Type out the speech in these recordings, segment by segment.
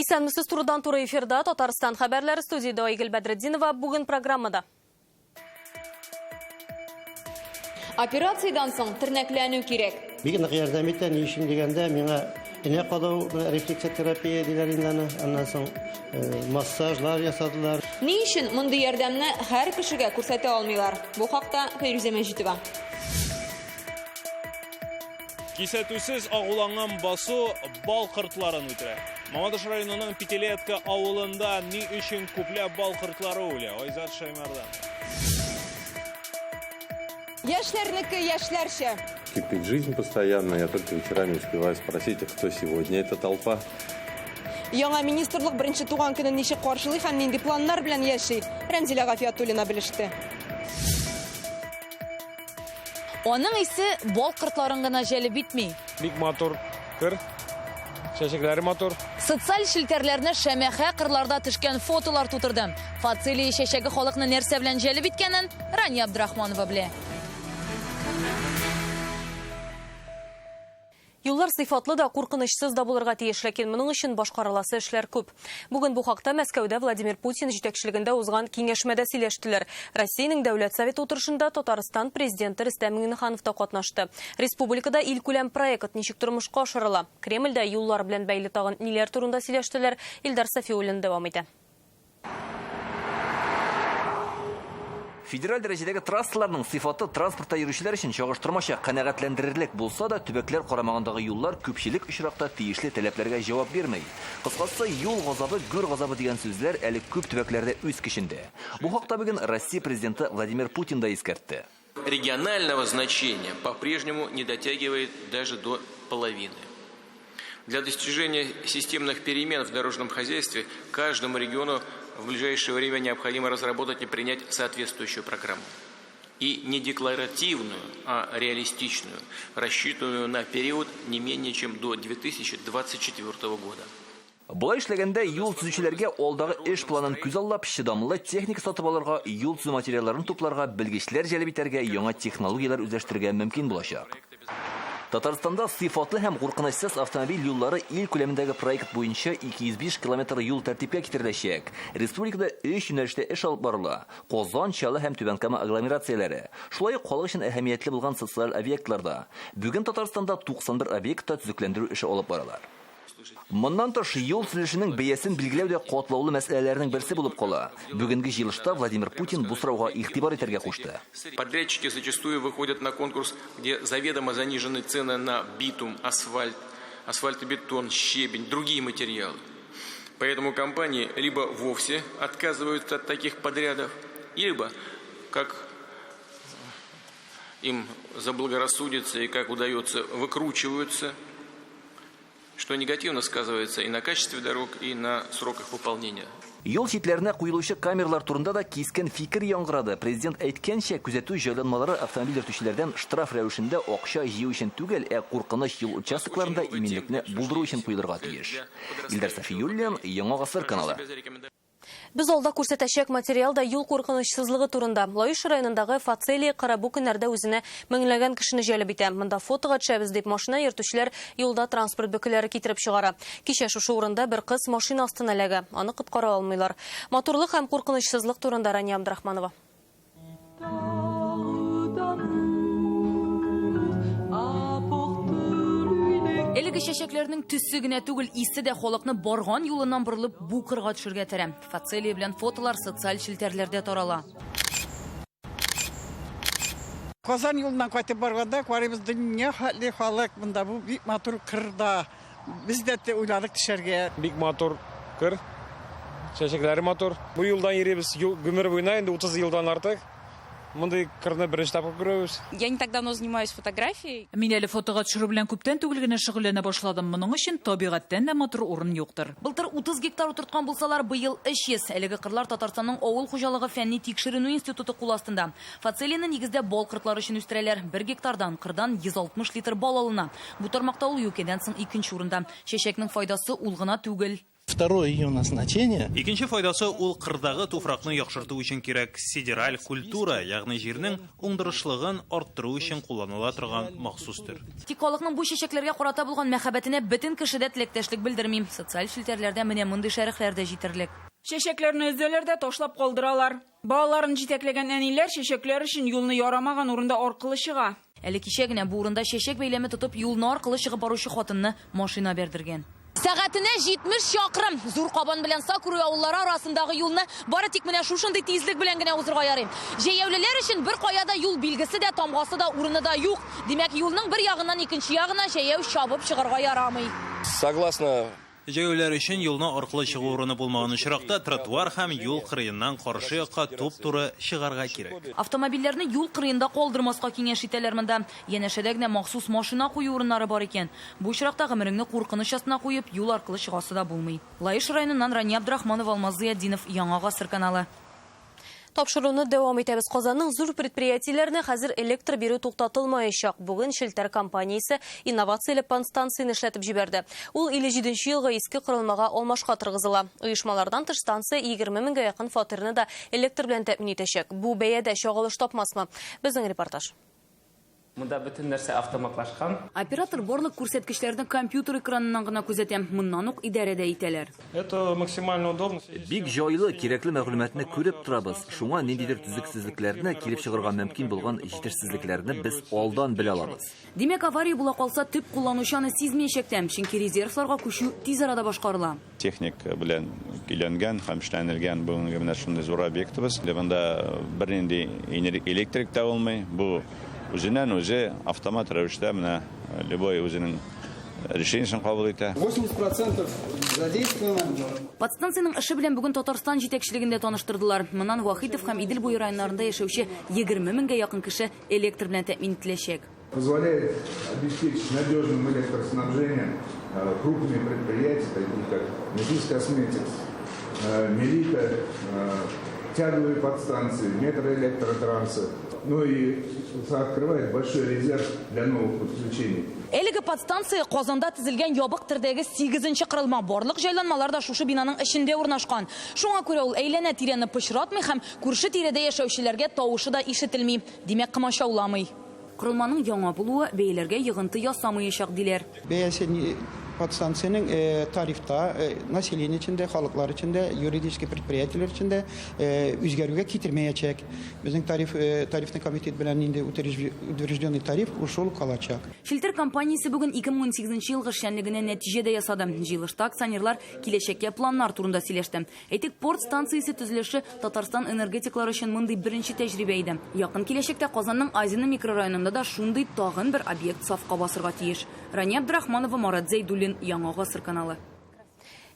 Исәнмесез, турыдан туры эфирда Татарстан хәбәрләре, студиядә Айгөл Бәдретдинова. Бүген программада. Операциядән соң тернәкләнү кирәк. Бик нык ярдәм итә, ни өчен дигәндә, миңа энә кадау, рефлексотерапия диләр инде аны. Аннан соң массажлар ясадылар. Ни өчен мондый ярдәмне һәр кешегә күрсәтә алмыйлар? Бу хакта Фәйрүзә Мәҗитова. Кисәтүсез агуланган басу бал кортларын үтерә. Мамадыш районының Пятилетка авылында ни өчен күпләп бал кортлары үлә? Айзат Шаймардан. Яшьләрнеке яшьләрчә. Кипит жизнь постоянно. Я только вечерами успеваю спросить, а кто сегодня эта толпа? Яңа министрлык беренче туган көнен ничек каршылый һәм нинди планнар белән яши? Рәмзилә Гафиятуллина белеште. Аның исе бал кортларын гына җәлеп итми. Бик матур кыр, чәчәкләре матур. Социаль челтәрләрне шәмәхә кырларда төшкән фотолар тутырды. Фацелия чәчәге халыкны нәрсә белән җәлеп иткәнен Рания Абдрахманова белә. Юллар сыйфатлы да, куркынычсыз да булырга тиеш, ләкин моның өчен башкарыласы эшләр күп. Бүген бу хакта Мәскәүдә Владимир Путин җитәкчелегендә узган киңәшмәдә сөйләштеләр. Россиянең Дәүләт Советы утырышында Татарстан Президенты Рөстәм Миңнеханов та катнашты. Республикада илкүләм проект ничек тормышка ашырыла? Кремльдә юллар белән бәйле тагын ниләр турында сөйләштеләр? Илдар Сафиуллин дәвам итә. Федераль дәрәҗәдәге трассаларның сыйфаты транспортта йөрүчеләр өчен чагыштырмача канәгатьләндерерлек булса да, төбәкләр карамагындагы юллар күпчелек очракта тиешле таләпләргә җавап бирми. Кыскасы, юл газабы, гүр газабы дигән сүзләр әле күп төбәкләрдә үз көчендә. Бу хакта бүген Россия Президенты Владимир Путин да искәртте. Регионального значения по-прежнему не дотягивает даже до половины. Для достижения системных перемен в дорожном хозяйстве каждому региону в ближайшее время необходимо разработать и принять соответствующую программу. И не декларативную, а реалистичную, рассчитанную на период не менее чем до 2024 года. Болай эшләгәндә юл төзүчеләргә алдагы эш планын күзаллап, чыдамлы техника сатып алырга, юл төзү материалларын тупларга, белгечләр җәлеп итәргә, яңа технологияләр үзләштерергә мөмкин булачак. Татарстанда сыйфатлы һәм куркынычсыз автомобиль юллары ил күләмендәге проект буенча 205 километр юл тәртипкә китереләчәк. Республикада өч юнәлештә эш алып барыла. Казан, Чаллы һәм Түбән Кама агломерацияләре. Шулай ук халык өчен әһәмиятле булган социаль объектларда. Бүген Татарстанда 91 объектта төзекләндерү эше алып баралар. Моннан тыш, юл төзелешенең бәясен билгеләү дә катлаулы мәсьәләләрнең берсе булып кала. Бүгенге җыелышта Владимир Путин бу сорауга игътибар итәргә кушты. Подрядчики зачастую выходят на конкурс, где заведомо занижены цены на битум, асфальт, асфальтобетон, щебень, другие материалы. Поэтому компании либо вовсе отказываются от таких подрядов, либо, как им заблагорассудится и как удается, выкручиваются, что негативно сказывается и на качестве дорог, и на сроках выполнения. Юл читләренә куелучы камералар турында да кискен фикер яңгырады. Президент әйткәнчә, күзәтү җайланмалары автомобиль йөртүчеләрдән штраф рәвешендә акча җыю өчен түгел, ә куркыныч юл участокларында иминлекне булдыру өчен куелырга тиеш. Илдар Сафиуллин, Яңа гасыр каналы. Без алда күрсәтәчәк материал да юл куркынычсызлыгы турында. Лаеш районындагы Фацелия кыры бу көннәрдә үзенә меңләгән кешене җәлеп итә. Монда фотога төшәбез дип машина йөртүчеләр юлда транспорт бөкеләре китереп чыгара. Кичә шушы урында бер кыз машина астына эләгә. Аны коткара алмыйлар. Матурлык һәм куркынычсызлык турында Рания Абдрахманова. Әлеге чәчәкләрнең төсе генә түгел, исе дә халыкны барган юлыннан борылып бу кырга төшергә этәрә. Фацелия белән фотолар социаль челтәрләрдә тарала. Казан юлыннан кайтып барганда карыйбыз, дөнья хәтле халык монда, бу бик матур кырда. Без дә уйладык төшәргә. Бик матур кыр, чәчәкләре матур. Бу юлдан йөрибез гомер буена, инде 30 елдан артык. Мондый кырны беренче тапкыр күрәбез. Я не так давно занимаюсь фотографией. Мин әле фотога төшерү белән күптән түгел генә шөгыльләнә башладым. Моның өчен табигатьтән дә матур урын юктыр. Былтыр 30 гектар утырткан булсалар, быел 300. Әлеге кырлар Татарстанның авыл хуҗалыгы фәнни тикшеренү институты кул астында. Фацелияне нигездә бал кортлары өчен үстерәләр. Бер гектардан кырдан 160 литр бал алына. Бу тармакта ул юкәдән соң икенче урында. Чәчәкнең файдасы ул гына түгел. Второе ее назначение. Икенче файдасы ул кырдагы туфракны яхшырту өчен кирәк сидераль культура, ягъни җирнең уңдырышлыгын арттыру өчен кулланыла торган махсус төр. Тик халыкның бу чәчәкләргә карата булган мәхәббәтенә бөтен кеше дә теләктәшлек белдерми. Социаль челтәрләрдә менә мондый шәрехләр дә җитәрлек. Чәчәкләрне өзәләр дә ташлап калдыралар. Балаларын җитәкләгән әниләр чәчәкләр өчен юлны ярамаган урында аркылы чыга. Әле кичә генә бу урында чәчәк бәйләме тотып юлны аркылы чыгып баручы хатынны машина бәрдергән. Сәгатенә 70 чакрым. Зур Кабан белән Сакура авыллары арасындагы юлны бары тик менә шушындый тизлек белән генә узырга ярый. Җәяүлеләр өчен бер кая да юл билгесе дә, тамгасы да, урыны да юк. Димәк, юлның бер ягыннан икенче ягына җәяү чабып чыгарга ярамый. Согласно Җәяүлеләр өчен юлны аркылы чыгу урыны булмаган очракта тротуар һәм юл кырыеннан каршы якка туп-туры чыгарга кирәк. Автомобильләрне юл кырыенда калдырмаска киңәш итәләр монда. Янәшәдә генә махсус машина кую урыннары бар икән. Бу очракта гомереңне куркыныч астына куеп, юл аркылы чыгасы да булмый. Лаеш районыннан Рания Абдрахманова, Алмаз Зыятдинов, Яңа Гасыр каналы. Тапшыруны дәвам итәбез. Казанның зур предприятиеләренә хәзер электр бирү туктатылмаячак. Бүген Челтәр компаниясе инновацияле подстанцияне эшләтеп җибәрде. Ул 57 елгы иске корылмага алмашка торгызыла. Оешмалардан тыш станция 20 меңгә якын фатирны да электр белән тәэмин итәчәк. Бу бәядә чагылыш тапмасмы? Безнең репортаж. Монда бөтен нәрсә автоматлашкан. Оператор барлык күрсәткечләрне компьютер экраныннан гына күзәтә. Моннан ук идарә дә итәләр. Это максимально удобно. Бик җайлы, кирәкле мәгълүматны күреп торабыз. Шуңа ниндидер төзексезлекләрне, килеп чыгарга мөмкин булган җитешсезлекләрне без алдан белә алабыз. Димәк, авария була калса, төп кулланучы аны сизмәячәк тә, чөнки резервларга күчү тиз арада башкарыла. Техник белән көйләнгән һәм эшләнелгән бүгенге менә шундый зур объектыбыз. Монда бернинди электрик та булмый. Бу үзеннән үзе автомат рәвештә менә любой үзенең решениесен кабул итә. 80% задействовано. Подстанциянең эше белән бүген Татарстан җитәкчелегендә таныштырдылар. Моннан Вахитов һәм Идел буе районнарында яшәүче 20 меңгә якын кеше электр белән тәэмин ителәчәк. Позволяет обеспечить надежным электроснабжением крупные предприятия, такие как Метис Косметикс, Мелита, тяговые подстанции, метроэлектротрансы. Ну и открывает большой резерв для новых подключений. Әлеге подстанция Казанда төзелгән ябык төрдәге 8-нче корылма. Барлык җайланмалар да шушы бинаның эчендә урнашкан. Шуңа күрә ул әйләнә-тирәне пычратмый һәм күрше тирәдә яшәүчеләргә тавышы да ишетелми. Димәк, комачауламый. Корылманың яңа булуы бәяләргә йогынты ясамаячак диләр. Бәясе подстанциянең тарифта население эчендә, халыклар эчендә, юридический предприятиеләр эчендә үзгәрүгә китермәячәк. Безнең тарифный комитет белән инде утвержденный тариф ушул калачак. Челтәр компаниясе бүген 2018 елгы эшчәнлегенә нәтиҗә дә ясады. Җыелышта акционерлар киләчәккә планнар турында сөйләште. Әйтик, порт станциясе төзелеше Татарстан энергетиклары өчен мондый беренче тәҗрибә иде. Якын киләчәктә Казанның Азино микрорайонында да шундый тагын бер объект сафка басырга тиеш. Рания Абдрахманова, Марат Зәйдуллин, Яңа Гасыр каналы.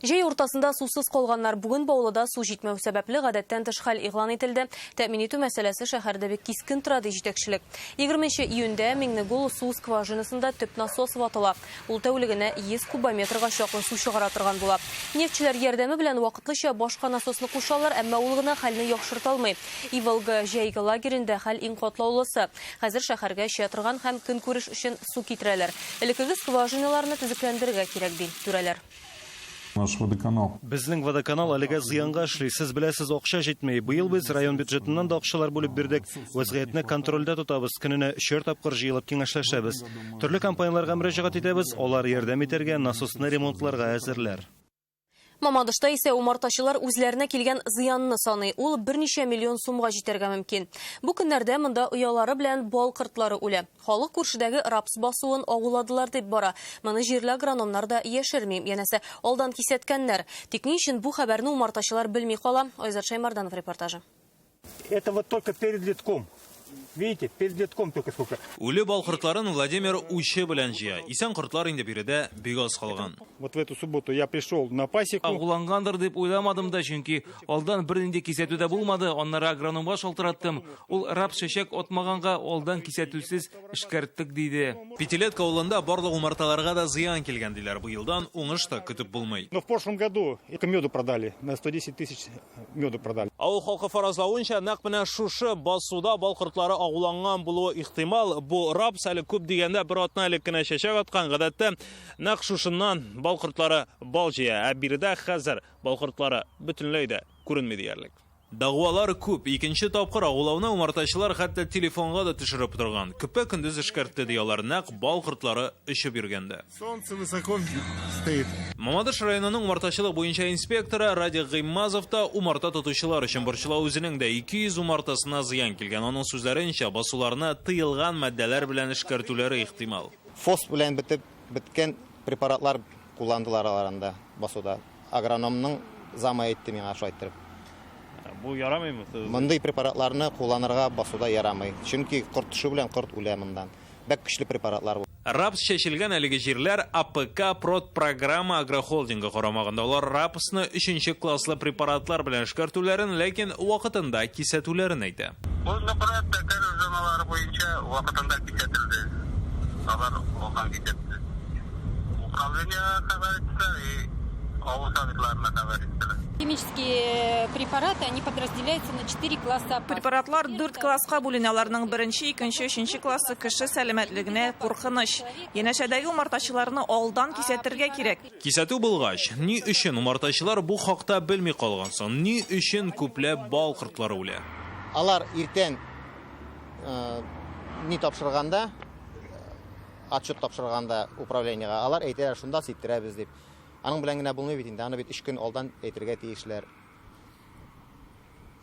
Җәй уртасында сусыз калганнар бүген Баулыда су җитмәү сәбәпле гадәттән тыш хәл игълан ителде. Тәэмин итү мәсьәләсе шәһәрдә бик кискен тора, ди җитәкчелек. 20 июньдә Миңнегул су скважинасында төп насос ватыла. Ул тәүлегенә 100 кубометрга чаклы су чыгара торган була. Нефтьчеләр ярдәме белән вакытлыча башка насосны кушалар, әмма ул гына хәлне яхшырта алмый. Иволга җәйге лагерендә хәл иң катлаулысы. Хәзер шәһәргә эчә торган һәм көнкүреш өчен су китерәләр. Элеккеге скважиналарны төзекләндерергә кирәк, ди түрәләр. Наш водоканал. Безнең водоканал әлегә зыянга эшли. Сез беләсез, акча җитми. Быел без район бюджетыннан да акчалар бүлеп бирдек. Вазгыятьне контрольдә тотабыз. Көненә 3 тапкыр җыелып киңәшләшәбез. Төрле компанияләргә мөрәҗәгать итәбез. Алар ярдәм итәргә, насосны ремонтларга әзерләр. Мамадышта исә умартачылар үзләренә килгән зыянны саный. Ул берничә миллион сумга җитәргә мөмкин. Бу көннәрдә монда оялары белән бал кортлары үлә. Халык күршедәге рапс басуын агуладылар дип бара. Моны җирле агрономнар да яшерми. Янәсе, алдан кисәткәннәр. Тик ни өчен бу хәбәрне умартачылар белми кала? Айзат Шаймарданов репортажы. Это вот только перед литком. Видите, перед литком только сколько. Үле бал кортларын Владимир учы белән җыя. Исән кортлар инде биредә бик аз калган. Вот в эту субботу я пришел на пасеку. Агулангандыр дип уйламадым да, чөнки алдан бернинди кисәтү дә булмады. Аннары агрономга шалтыраттым. Ул рапс чәчәк атмаганга алдан кисәтүсез эшкәрттек диде. Пятилетка авылында барлык умарталарга да зыян килгән диләр. Бу елдан уңыш та көтеп булмый. Но в прошлом году меду продали, на 110 тысяч меду продали. Авыл халкы фаразлавынча, нәкъ менә шушы басуда бал кортлары агуланган булуы ихтимал. Бу рапс әле күп дигәндә бер атна элек кенә чәчәк аткан. Гадәттә нәкъ шушыннан бал кортлары бал җыя. Ә биредә хәзер бал кортлары бөтенләй дә күренми диярлек. Дәгъвалар күп. Икенче тапкыр агулауны умартачылар хәтта телефонга да төшереп торган. Көпә-көндез эшкәртте ди алар, нәкъ бал кортлары очып йөргәндә. Солнце высоко стоит. Мамадыш районының умартачылык буенча инспекторы Радик Гыйммазов та умарта тотучылар өчен борчыла. Үзенең дә 200 умартасына зыян килгән. Аның сүзләренчә, басуларны тыелган матдәләр белән эшкәртүләре ихтимал. Фос белән бетеп беткән препаратлар кулландылар алар анда басуда. Агрономның замы әйтте миңа шулай иттереп. Бу ярамыймы? Мондый препаратларны кулланырга басуда ярамый. Чөнки корт төшү белән корт үлә моннан. Бәк көчле препаратлар бу. Рапс чәчелгән әлеге җирләр АПК Продпрограмма агрохолдингы карамагында. Алар рапсны өченче класслы препаратлар белән эшкәртүләрен, ләкин вакытында кисәтүләрен әйтә. Бу Нократ Тәтәр зоналары буенча вакытында кисәтелде. Алар алдан кисәтте. Управлениегә хәбәр иттеләр и авыл советларына хәбәр иттеләр. Химические препараты, они подразделяются на 4 класса опасности. Препаратлар дүрт класска бүленә. Аларның беренче, икенче, өченче классы кеше сәламәтлегенә куркыныч. Янәшәдәге умартачыларны алдан кисәтергә кирәк. Кисәтү булгач, ни өчен умартачылар бу хакта белми калган соң? Ни өчен күпләп бал кортлары үлә? Алар иртән ни тапшырганда, отчет тапшырганда управлениегә, алар әйтәләр, шунда сиптерәбез дип. Аның белән генә булмый бит инде, аны бит 3 көн алдан әйтергә тиешләр.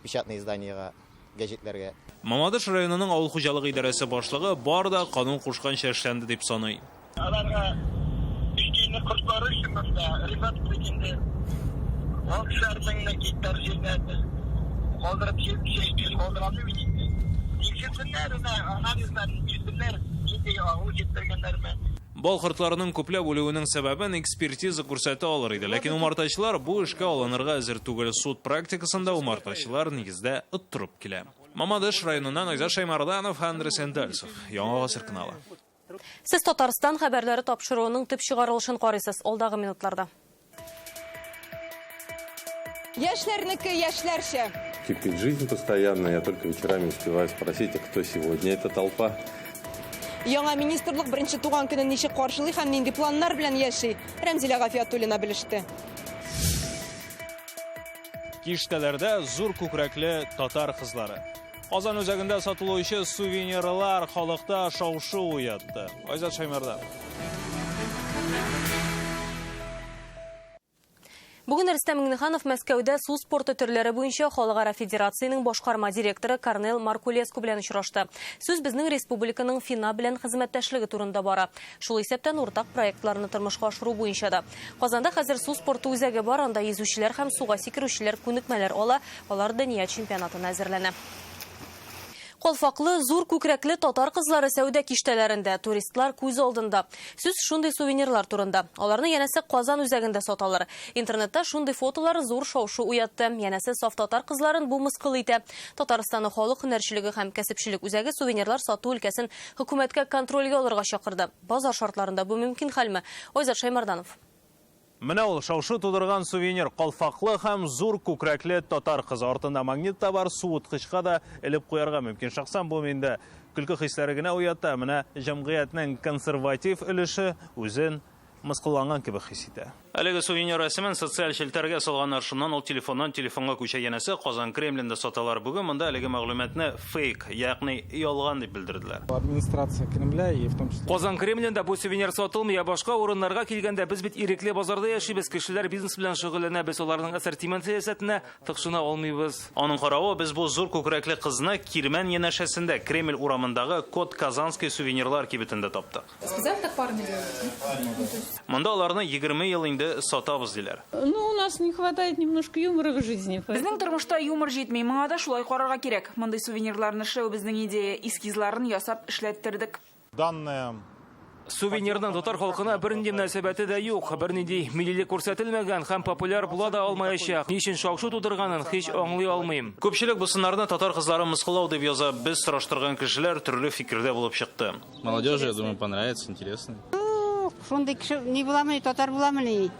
Печатный изданиега, гәҗитләргә. Мамадыш районының авыл хуҗалыгы идарәсе башлыгы бар да канун кушканча эшләнде дип саный. Аларга ишкәйне кортлары өчен монда рибат инде алтышар меңне гектар җирне без калдырып чәчтек, калдыра алмыйбыз инде. Тикшерсеннәр, менә анализларын бирсеннәр, нинди агу җиткергәннәрме. Бал кортларының күпләп үлүенең сәбәбен экспертиза күрсәтә алыр иде. Ләкин умартачылар бу эшкә алынырга әзер түгел. Суд практикасында умартачылар нигездә оттырып килә. Мамадыш районыннан Айзат Шаймарданов, Андрей Сендальцев. Яңа гасыр каналы. Сез Татарстан хәбәрләре тапшыруының төп чыгарылышын карыйсыз алдагы минутларда. Яшьләрнеке яшьләрчә. Кипит жизнь постоянно, я только вечерами успеваю спросить, а кто сегодня эта толпа? Яңа министрлык беренче туган көнен ничек каршылый һәм нинди планнар белән яши? Рәмзилә Гафиятуллина белеште. Киштәләрдә зур күкрәкле татар кызлары. Казан үзәгендә сатылучы сувенирлар халыкта шау-шу уятты. Айзат Шаймарданов. Бүген Рөстәм Миңнеханов Мәскәүдә су спорты төрләре буенча Халыкара федерациянең башкарма директоры Корнел Маркулеску белән очрашты. Сүз безнең республиканың ФИНА белән хезмәттәшлеге турында бара. Шул исәптән уртак проектларны тормышка ашыру буенча да. Казанда хәзер су спорты үзәге бар, анда йөзүчеләр һәм суга сикерүчеләр күнекмәләр ала, алар дөнья чемпионатына әзерләнә. Калфаклы, зур күкрәкле татар кызлары сәүдә киштәләрендә, туристлар күз алдында. Сүз шундый сувенирлар турында. Аларны янәсе Казан үзәгендә саталар. Интернетта шундый фотолар зур шау-шу уятты. Янәсе саф татар кызларын бу мыскыл итә. Татарстанның халык һөнәрчелеге һәм кәсепчелек үзәге сувенирлар сату өлкәсен хөкүмәткә контрольгә алырга чакырды. Базар шартларында бу мөмкин хәлме? Айзат Шаймарданов. Менә ул шау-шу тудырган сувенир калфаклы һәм зур күкрәкле татар кызы. Артында магнит та бар, суыткычка да элеп куярга мөмкин. Шәхсән бу миндә көлке хисләре генә уята. Менә җәмгыятьнең консерватив өлеше үзен мыскылланган кебек хис итә. Әлеге сувенир рәсемен социаль челтәргә салганнар. Шуннан ул телефоннан телефонга күчә. Янәсе Казан Кремлендә саталар. Бүген монда әлеге мәгълүматны фейк, ягъни ялган дип белдерделәр. Администрация Кремля и в том числе Казан Кремлендә бу сувенир сатылмый, ә башка урыннарга килгәндә без бит ирекле базарда яшибез, кешеләр бизнес белән шөгыльләнә, без аларның ассортимент сәясәтенә тыкшына алмыйбыз. Аның каравы, без бу зур күкрәкле кызны Кирмән янәшәсендә Кремль урамындагы Код Казанский сувенирлар кибетендә таптык. Специально так парни делают. Монда аларны 20 ел инде сатабыз диләр. Ну, у нас не хватает немножко юмора в жизни. Безнең тормышта юмор җитми, моңа да шулай карарга кирәк. Мондый сувенирларны эшләү безнең идея, эскизларын ясап эшләттердек. Данная Сувенирның татар халкына бернинди мөнәсәбәте дә юк, бернинди миллилек күрсәтелмәгән һәм популяр була да алмаячак. Ни өчен шау-шу тудырганын һич аңлый алмыйм. Күпчелек бу сыннарны татар кызлары мыскыллау дип яза. Без сораштырган кешеләр төрле фикердә булып чыкты. Молодежи, я думаю, понравится, интересно. Шундый кеше ни буламыни, татар буламыни?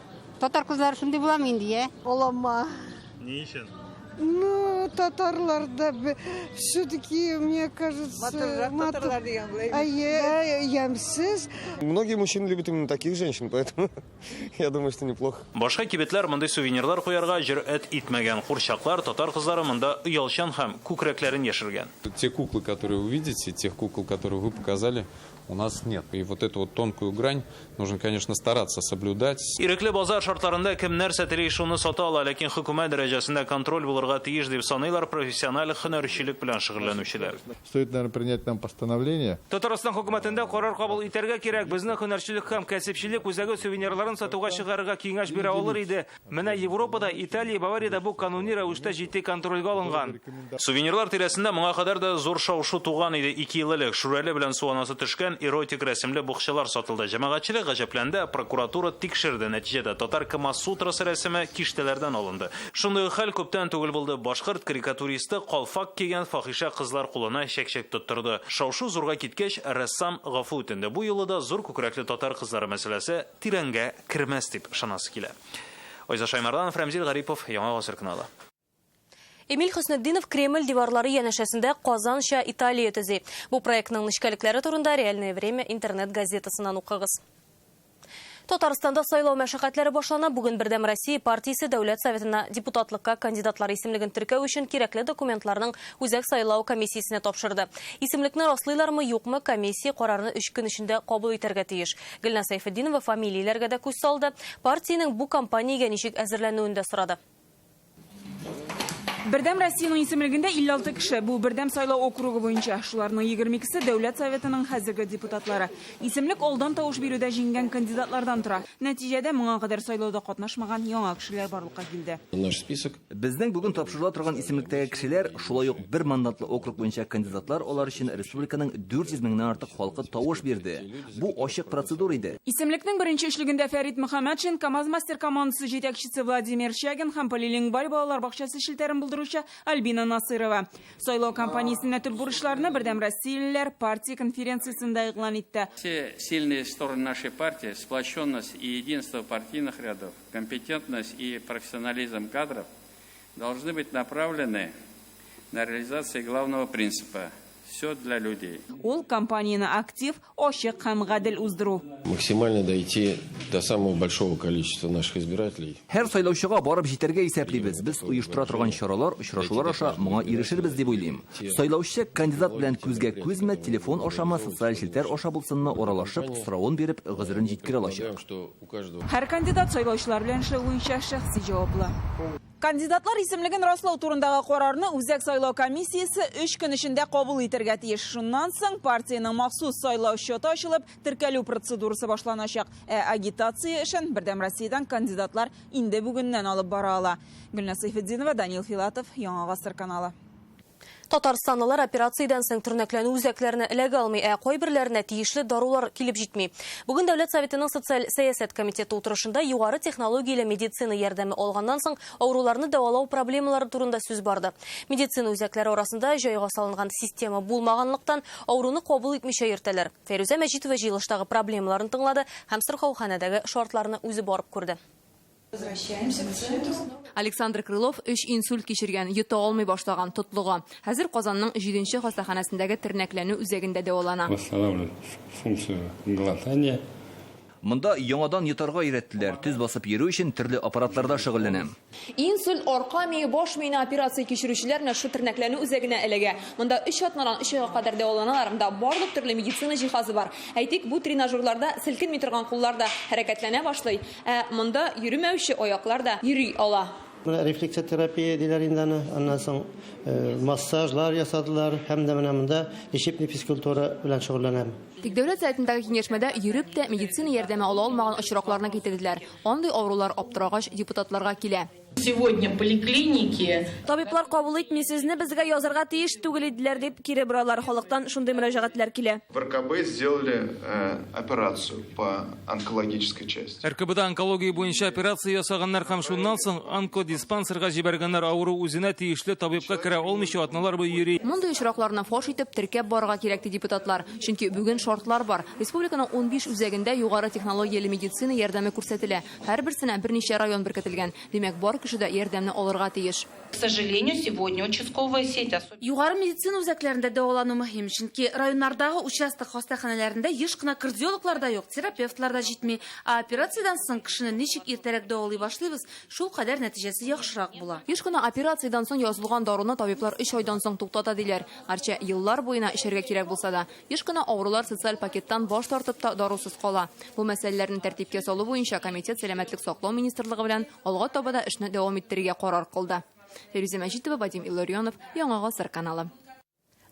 Татар кызлары шундый буламы инде, я? Алама. Ни өчен? Ну, Татарларда все-таки, мне кажется, Матуррак татарлар дигән була. Әйе, ямьсез. Многие мужчины любят именно таких женщин, поэтому я думаю, что неплохо. Башка кибетләр мондый сувенирлар куярга җөрьәт итмәгән. Курчаклар, татар кызлары монда оялчан һәм күкрәкләрен яшергән. Те куклы, которые вы видите, тех кукол, которые вы показали, у нас нет. И вот эту вот тонкую грань нужно, конечно, стараться соблюдать. Ирекле базар шартларында кем нәрсә тели, шуны сата ала, ләкин хөкүмәт дәрәҗәсендә контроль булырга тиеш дип саныйлар профессиональ һөнәрчелек белән шөгыльләнүчеләр. Стоит, наверное, принять нам постановление. Татарстан хөкүмәтендә карар кабул итәргә кирәк. Безнең һөнәрчелек һәм кәсепчелек үзәге сувенирларын сатуга чыгарырга киңәш бирә алыр иде. Менә Европада, Италия, Бавариядә бу кануни рәвештә җитди контрольгә алынган. Сувенирлар тирәсендә моңа кадәр дә зур шау-шу туган иде. 2 ел элек Шүрәле белән су анасы төшкән эротик рәсемле букчалар сатылды. Җәмәгатьчелек гаҗәпләнде, прокуратура тикшерде. Нәтиҗәдә татар Камасутрасы рәсеме киштәләрдән алынды. Шундый хәл күптән түгел булды. Башкорт карикатуристы калфак кигән фахишә кызлар кулына чәкчәк тоттырды. Шау-шу зурга киткәч, рәссам гафу үтенде. Бу юлы да зур күкрәкле татар кызлары мәсьәләсе тирәнгә кермәс дип ышанасы килә. Айза Шаймарданов, Рәмзил Гарипов, Яңа Гасыр каналы. Эмиль Хөснетдинов Кремль диварлары янәшәсендә Казанча Италия төзи. Бу проектның нечкәлекләре турында Реальное время интернет газетасыннан укыгыз. Татарстанда сайлау мәшәкатьләре башлана. Бүген Бердәм Россия партиясе Дәүләт Советына депутатлыкка кандидатлар исемлеген теркәү өчен кирәкле документларның Үзәк сайлау комиссиясенә тапшырды. Исемлекне раслыйлармы, юкмы, комиссия карарны 3 көн эчендә кабул итәргә тиеш. Гөлназ Сәйфетдинова фамилияләргә дә күз салды. Партиянең бу кампаниягә ничек әзерләнүен дә сорады. Бердәм Россиянең исемлегендә 56 кеше. Бу Бердәм сайлау округы буенча. Шуларның 22-се Дәүләт Советының хәзерге депутатлары. Исемлек алдан тавыш бирүдә җиңгән кандидатлардан тора. Нәтиҗәдә моңа кадәр сайлауда катнашмаган яңа кешеләр барлыкка килде. Наш список. Безнең бүген тапшырыла торган исемлектәге кешеләр шулай ук бер мандатлы округ буенча кандидатлар, алар өчен республиканың 400 меңнән артык халкы тавыш бирде. Бу ачык процедура иде. Исемлекнең беренче өчлегендә Фәрит Мөхәммәтшин, КАМАЗ-мастер командасы җитәкчесе Владимир Чагин һәм Полилингваль балалар бакчасы челтәрен булдыручы Альбина Насырова. Сайлау кампаниясенә төп бурычларны Бердәм Россиялеләр партия конференциясендә игълан итте. Все сильные стороны нашей партии, сплоченность и единство партийных рядов, компетентность и профессионализм кадров должны быть направлены на реализацию главного принципа «Все для людей». Ул кампанияне актив, ачык һәм гадел уздыру. Максимально дойти до самого большого количества наших избирателей. Һәр сайлаучыга барып җитәргә исәплибез. Без оештыра торган чаралар, очрашулар аша моңа ирешербез дип уйлыйм. Сайлаучы кандидат белән күзгә күзме, телефон ашамы, социаль челтәр аша булсынмы, аралашып, соравын биреп, гозерен җиткерә алачак. Һәр кандидат сайлаучылар белән эшләү буенча шәхси җаваплы. Кандидатлар исемлеген раслау турындагы карарны Үзәк сайлау комиссиясе 3 көн эчендә кабул итәргә тиеш. Шуннан соң партиянең махсус сайлау счеты ачылып, теркәлү процедурасы башланачак. Ә агитация эшен Бердәм Россиядән кандидатлар инде бүгеннән алып бара ала. Гөлназ Сәйфетдинова, Данил Филатов, Яңа Гасыр каналы. Татарстанлылар операциядән соң тернәкләнү үзәкләренә эләгә алмый, ә кайберләренә тиешле дарулар килеп җитми. Бүген Дәүләт Советының социаль сәясәт комитеты утырышында югары технологияле медицина ярдәме алганнан соң авыруларны дәвалау проблемалары турында сүз барды. Медицина үзәкләре арасында җайга салынган система булмаганлыктан авыруны кабул итмичә йөртәләр. Фәрүзә Мәҗитова җыелыштагы проблемаларын тыңлады һәм сырхауханәдәге шартларны үзе барып күрде. Возвращаемся к центру. Александр Крылов 3 инсульт кичергән, йота алмый башлаган, тотлыга. Хәзер Казанның 7нче хастаханәсендәге тернәкләнү үзәгендә дәвалана. Восстанавливает функцию глотания. Монда яңадан йотарга өйрәттеләр. Төз басып йөрү өчен төрле аппаратларда шөгыльләнәм. Инсульт, арка мие, баш миенә операция кичерүчеләр менә шу тернәкләнү үзәгенә эләгә. Монда 3 атнадан 3 айга кадәр дәваланалар. Монда барлык төрле медицина җиһазы бар. Әйтик, бу тренажерларда селкенми торган куллар да хәрәкәтләнә башлый. Ә монда йөрмәүче аяклар да йөри ала. Менә рефлексотерапия диләр инде аны. Аннан соң массажлар ясадылар һәм дә менә монда лечебный физкультура белән шөгыльләнәм. Тик Дәүләт Советындагы киңәшмәдә йөреп тә медицина ярдәме ала алмаган очракларны китерделәр. Андый авырулар аптырагач депутатларга килә. Сегодня поликлиники. Табиблар кабул итми, сезне безгә язарга тиеш түгел иделәр дип кире боралар. Халыктан шундый мөрәҗәгатьләр килә. В РКБ сделали операцию по онкологической части. РКБда онкология буенча операция ясаганнар һәм шуннан соң онкодиспансерга җибәргәннәр авыру үзенә тиешле табибка керә алмыйча атналар буе йөри. Мондый очракларны фаш итеп теркәп барырга кирәк ди депутатлар. Чөнки бүген шартлар бар. Республиканың 15 үзәгендә югары технологияле медицина ярдәме күрсәтелә. Һәрберсенә берничә район беркетелгән. Димәк, бар кеше дә ярдәмне алырга тиеш. К сожалению, сегодня участковая сеть Югары медицина үзәкләрендә дәвалану мөһим, чөнки районнардагы участок хастаханәләрендә еш кына кардиологлар да юк, терапевтлар да җитми. Ә операциядән соң кешене ничек иртәрәк дәвалый башлыйбыз, шул кадәр нәтиҗәсе яхшырак була. Еш кына операциядән соң язылган даруны табиблар 3 айдан соң туктата диләр. Гәрчә еллар буена эчәргә кирәк булса да, еш кына авырулар социаль пакеттан баш тартып та дарусыз кала. Бу мәсьәләләрне тәртипкә салу буенча комитет сәламәтлек саклау министрлыгы белән алга таба да эшне дәвам иттерергә карар кылды. Фирүзә Мәҗитова, Вадим Илларионов, Яңа Гасыр каналы.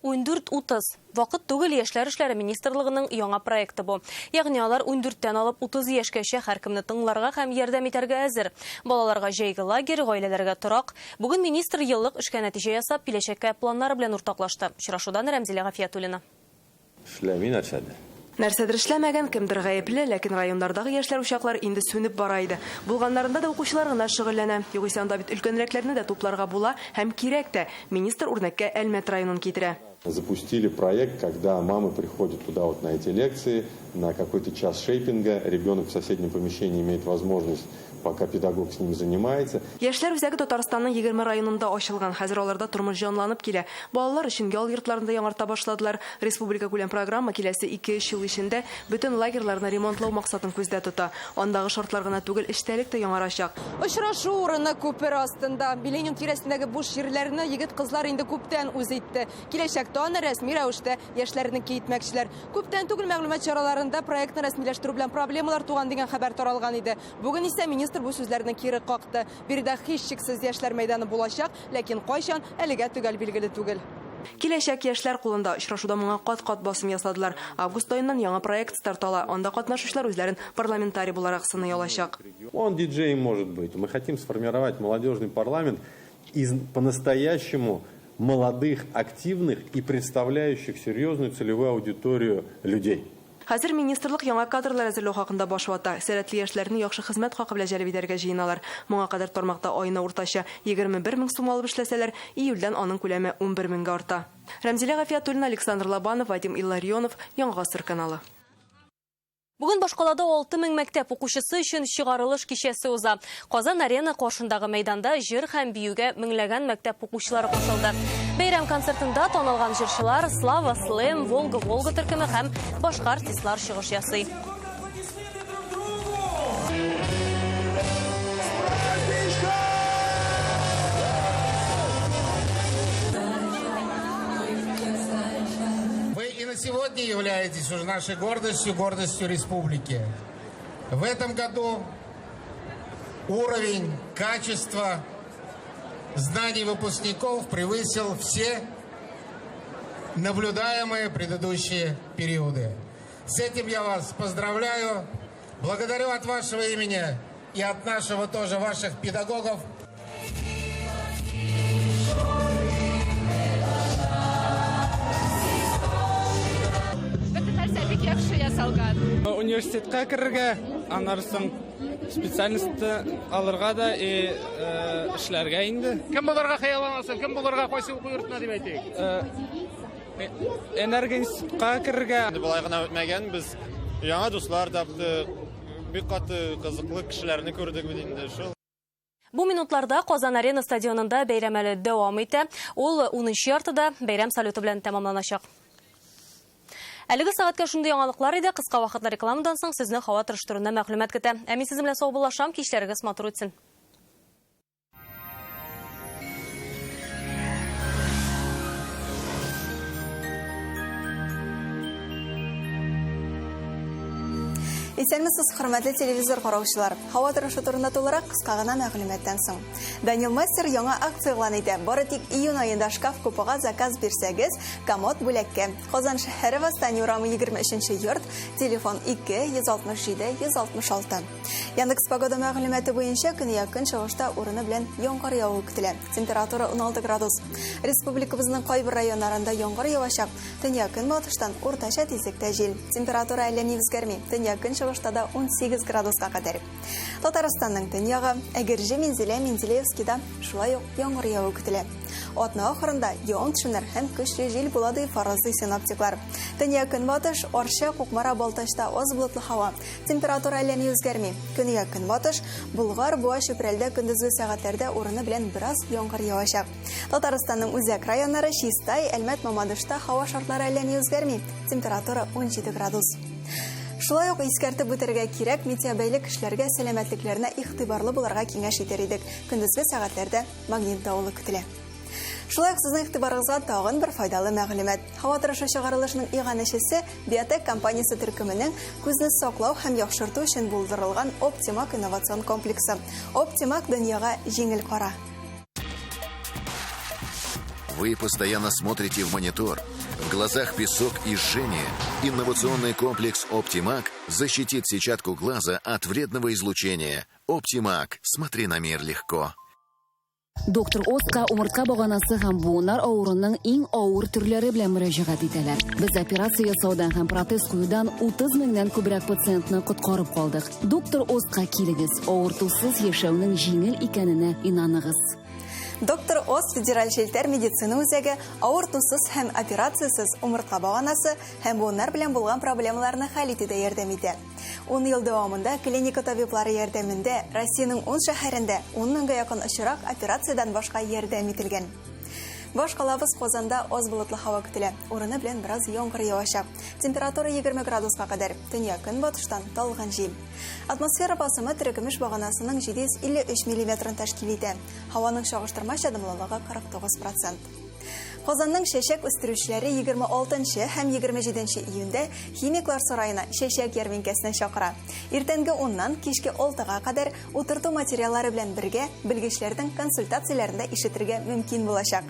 14:30. Вакыт түгел яшьләр эшләре министрлыгының яңа проекты бу. Ягъни алар 14-тән алып 30 яшькәчә һәркемне тыңларга һәм ярдәм итәргә әзер. Балаларга җәйге лагерь, гаиләләргә торак. Бүген министр еллык эшкә нәтиҗә ясап, киләчәккә планнары белән уртаклашты. Очрашудан Рәмзилә Гафиятуллина. Эшләми нәрсәдер. Нәрсәдер эшләмәгән, кемдер гаепле, ләкин районнардагы яшьләр учаклар инде сүнеп бара иде. Булганнарында да укучылар гына шөгыльләнә. Югыйсә анда бит өлкәнрәкләрне дә тупларга була һәм кирәк тә. Министр үрнәккә Әлмәт районын китерә. Запустили проект, когда мамы приходят туда вот на эти лекции, на какой-то час шейпинга, ребенок в соседнем помещении имеет возможность, пока педагог с ним занимается. Яшьләр үзәге Татарстанның 20 районында ачылган. Хәзер аларда тормыш җанланып килә. Балалар өчен ял йортларында яңарта башладылар. Республика күләм программа киләсе 2-3 ел эчендә бөтен лагерьларны ремонтлау максатын күздә тота. Андагы шартлар гына түгел, эчтәлек тә яңарачак. Очрашу урыны күпер астында. Миллениум тирәсендәге буш җирләрне егет-кызлар инде күптән үз итте. Киләчәктә аны рәсми рәвештә яшьләрнеке итмәкчеләр. Күптән түгел мәгълүмат чараларында проектны рәсмиләштерү белән проблемалар туган дигән хәбәр таралган иде. Бүген исә министр бу сүзләрне кире какты. Биредә һичшиксез яшьләр мәйданы булачак, ләкин кайчан әлегә төгәл билгеле түгел. Киләчәк яшьләр кулында. Очрашуда моңа кат-кат басым ясадылар. Август аеннан яңа проект старт ала. Анда катнашучылар үзләрен парламентарий буларак сыный алачак. Он диджей может быть. Мы хотим сформировать молодежный парламент из по-настоящему молодых, активных и представляющих серьезную целевую аудиторию людей. Хәзер министрлык яңа кадрлар әзерләү хакында баш вата. Сәләтле яшьләрне яхшы хезмәт хакы белән җәлеп итәргә җыеналар. Моңа кадәр тармакта аена уртача 21 мең сум алып эшләсәләр, июльдән аның күләме 11 меңгә арта. Рәмзилә Гафиятуллина, Александр Лобанов, Вадим Илларионов, Яңа Гасыр каналы. Бүген башкалада 6000 мәктәп укучысы өчен чыгарылыш кичәсе уза. Казан арена каршындагы мәйданда җыр һәм биюгә меңләгән мәктәп укучылары кушылды. Бәйрәм концертында танылган җырчылар Слава Слэм, Волга Волга төркеме һәм башка артистлар чыгыш ясый. Сегодня являетесь уже нашей гордостью, гордостью республики. В этом году уровень качества знаний выпускников превысил все наблюдаемые предыдущие периоды. С этим я вас поздравляю. Благодарю от вашего имени и от нашего тоже ваших педагогов. Университетка керергә, аннары соң специальностьны алырга да и эшләргә инде. Кем булырга хыялланасың? Кем булырга, кайсы уку йортына дип әйтик? Энергоинститутка керергә. Болай гына үтмәгән, без яңа дуслар таптык, бик каты кызыклы кешеләрне күрдек бит инде шул. Бу минутларда Казан арена стадионында бәйрәм әле дәвам итә. Ул 10:30-да бәйрәм салюты белән тәмамланачак. Әлеге сәгатькә шундый яңалыклар иде. Кыска вакытлы рекламадан соң сезне һава торышы турында мәгълүмат көтә. Ә мин сезнең белән саубуллашам. Кичләрегез матур үтсен. Исәнмесез, хөрмәтле телевизор караучылар. Һава торышы турында тулырак кыска гына мәгълүматтан соң. Данил Мастер яңа акция игълан итә. Бары тик июнь аенда шкаф купега заказ бирсәгез, комод бүләккә. Казан шәһәре Восстание урамы 23 йорт, телефон 2 167 166. Яндекс погода мәгълүматы буенча көньяк көнчыгышта урыны белән яңгыр явуы көтелә. Температура 16 градус. Республикабызның кайбер районнарында яңгыр явачак. Төньяк көнбатыштан уртача тизлектә җил. Температура әллә ни үзгәрми. Төньяк көнчыгыш көнчыгышта да 18 градуска кадәр. Татарстанның төньягы, Әгерҗе, Минзәлә, Менделеевскида шулай ук яңгыр яву көтелә. Атна ахырында явым-төшемнәр һәм көчле җил була дип фаразлый синоптиклар. Төньяк-көнбатыш, Арча, Кукмара, Балтачта аз болытлы һава. Температура әллә ни үзгәрми. Көньяк-көнбатыш, Болгар, Буа, Чүпрәлдә көндезге сәгатьләрдә урыны белән бераз яңгыр явачак. Татарстанның үзәк районнары Чистай, Әлмәт, Мамадышта һава шартлары әллә ни үзгәрми. Температура 17 градус. Шулай ук искәртеп үтәргә кирәк, метеобәйле кешеләргә сәламәтлекләренә игътибарлы булырга киңәш итәр идек. Көндезге сәгатьләрдә магнит давылы көтелә. Шулай ук сезнең игътибарыгызга тагын бер файдалы мәгълүмат. Һава торышы чыгарылышының иганәчесе Биотек компаниясе төркеменең күзне саклау һәм яхшырту өчен булдырылган Оптимак инновацион комплексы. Оптимак дөньяга җиңел кара. Вы постоянно смотрите в монитор. В глазах песок и жжение. Инновационный комплекс Оптимак защитит сетчатку глаза от вредного излучения. Оптимак. Смотри на мир легко. Доктор Оска умыртка баганасы һәм буыннар авыруының иң авыр төрләре белән мөрәҗәгать итәләр. Без операция ясаудан һәм протез куюдан 30 меңнән күбрәк пациентны коткарып калдык. Доктор Оска килегез, авыртусыз яшәүнең җиңел икәненә инаныгыз. Доктор Ост федераль челтәр медицина үзәге авыртусыз һәм операциясез умыртка баганасы һәм буыннар белән булган проблемаларны хәл итүдә ярдәм итә. Ун ел дәвамында клиника табиблары ярдәмендә Россиянең ун шәһәрендә ун меңгә якын очрак операциядән башка ярдәм ителгән. Башкалабыз Казанда аз болытлы һава көтелә. Урыны белән бераз яңгыр явачак. Температура 20 градуска кадәр. Төньяк-көнбатыштан талгын җил. Атмосфера басымы терекөмеш баганасының 753 миллиметрын тәшкил итә. Һаваның чагыштырмача дымлылыгы 49 процент. Казанның чәчәк үстерүчеләре 26 нчы һәм 27 нче июньдә Химиклар сараена чәчәк ярминкәсенә чакыра. Иртәнге уннан кичке алтыга кадәр утырту материаллары белән бергә белгечләрнең консультацияләрен дә ишетергә мөмкин булачак.